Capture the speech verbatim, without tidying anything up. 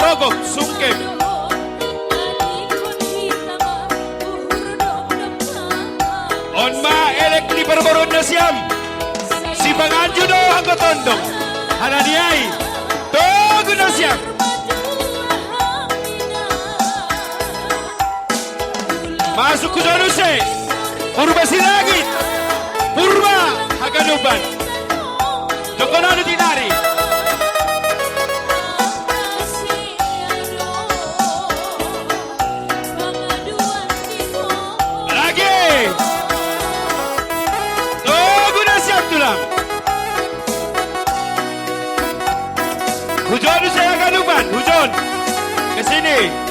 Rogop, sungkem. On ma elek ni parboruon nasiam. Sipanganju do anggo tondong. Halani ai, togu nasiam. Masuk hujon use. Purba Siregar. Purba haganupan. Dokonanmu tinari. Lagi. Togu nasiam tulang. Hujon use haganupan, hujon. Ke sini.